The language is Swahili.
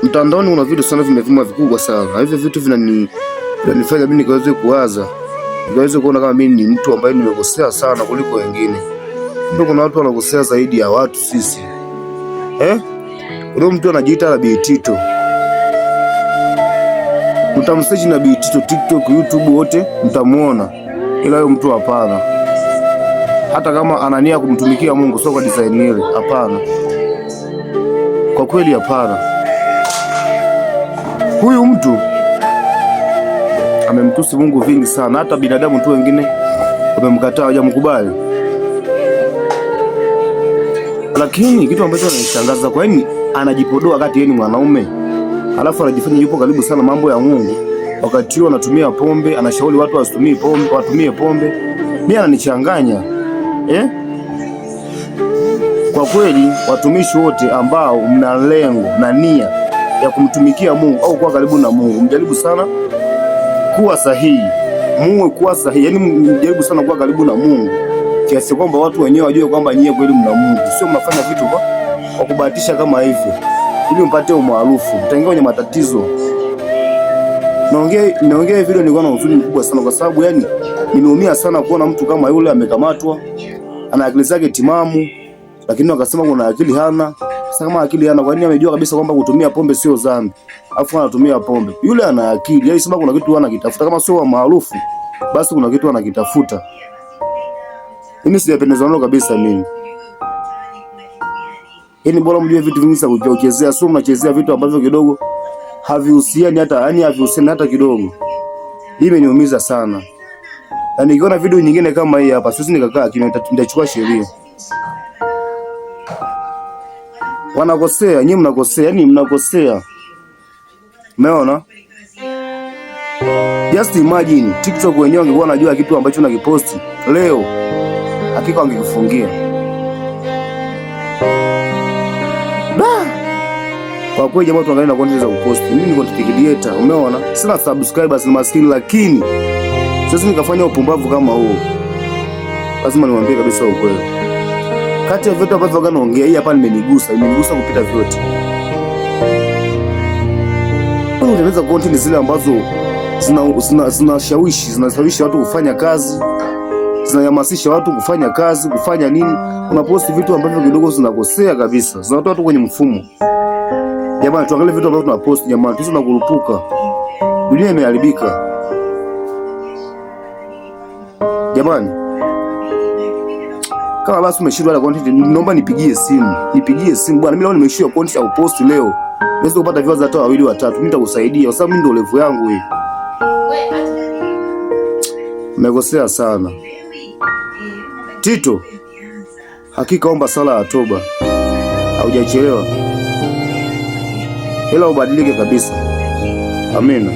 Mtandaoni kuna vitu sana vimevuma vikubwa sana, na hivyo vitu vinanifanya mimi nikaweze kuwaza, nikaweze kuona kama mimi ni mtu ambaye nimekosea sana kuliko wengine. Kumbe kuna watu wanakosea zaidi ya watu sisi, eh? Kuna mtu anajiita Nabii Tito, mtamsearch Nabii Tito TikTok, YouTube, wote mtamuona, ila huyo mtu hapana. Hata kama anania kumtumikia Mungu, sio kwa design ile, hapana. Kwa kweli hapana. Huyu mtu amemtusi Mungu vingi sana, hata binadamu tu wengine wamemkataa, hawajamkubali. Lakini kitu ambacho ananishangaza, kwa nini anajipodoa wakati yeye ni mwanaume, alafu anajifanya yupo karibu sana mambo ya Mungu, wakati huo anatumia pombe, anashauri watu wasitumie pombe, watumie pombe. Mimi ananichanganya eh? Kwa kweli watumishi wote ambao mna lengo na nia ya kumtumikia Mungu au kuwa karibu na Mungu, mjaribu sana kuwa sahihi, muwe kuwa sahihi, yaani mjaribu sana kuwa karibu na Mungu kiasi kwamba watu wenyewe wajue kwamba nyie kweli mna Mungu, sio mnafanya vitu kwa kubahatisha kama hivyo ili mpate umaarufu, mtaingia kwenye matatizo. Naongea video nilikuwa na huzuni mkubwa sana, kwa sababu yani nimeumia sana kuona mtu kama yule amekamatwa, ana akili zake timamu, lakini wakasema kuna akili hana. Sasa kama akili hana, kwa nini amejua kabisa kwamba kutumia pombe sio dhambi, afu anatumia pombe? Yule ana akili, yaani sema kuna kitu anakitafuta, kama sio maarufu basi kuna kitu anakitafuta. Mimi sijapendezwa nalo kabisa mimi. Yaani bora mjue vitu vingi vya kuchezea, sio mnachezea vitu ambavyo kidogo havihusiani hata, yani havihusiani hata kidogo. Hii imeniumiza sana. Na nikiona video nyingine kama hii hapa, siwezi nikakaa kimya, nitachukua sheria. Wanakosea, nyinyi mnakosea, yani mnakosea. Umeona? Just imagine TikTok wenyewe wangekuwa wanajua kitu ambacho nakiposti leo, hakika wangekufungia. Kwa kweli jamaa, tuangalie na content za kuposti. Mimi ni content creator, umeona? Sina subscribers, ni maskini, lakini sasa nikafanya upumbavu kama huo. Lazima niwaambie kabisa ukweli. Kati ya vyote ambavyo naongea, hii hapa nimenigusa, imenigusa kupita vyote. Unatengeneza content zile ambazo zinashawishi, zinashawishi watu kufanya kazi, zinahamasisha watu kufanya kazi, kufanya nini. Unaposti vitu ambavyo kidogo zinakosea kabisa, zinatoa watu kwenye mfumo. Jamani, tuangalie vitu ambavyo tunaposti jamani, tusi tunakurupuka. Dunia imeharibika jamani. Kama basi umeshindwa na content, naomba nipigie simu, nipigie simu bwana. Mimi leo nimeshindwa content ya kupost leo, naweza kupata viewers hata wawili watatu, mimi nitakusaidia kwa sababu mimi ndio level yangu hii. Mmekosea sana Tito, hakika omba sala ya toba, haujachelewa, ila ubadilike kabisa. Amina.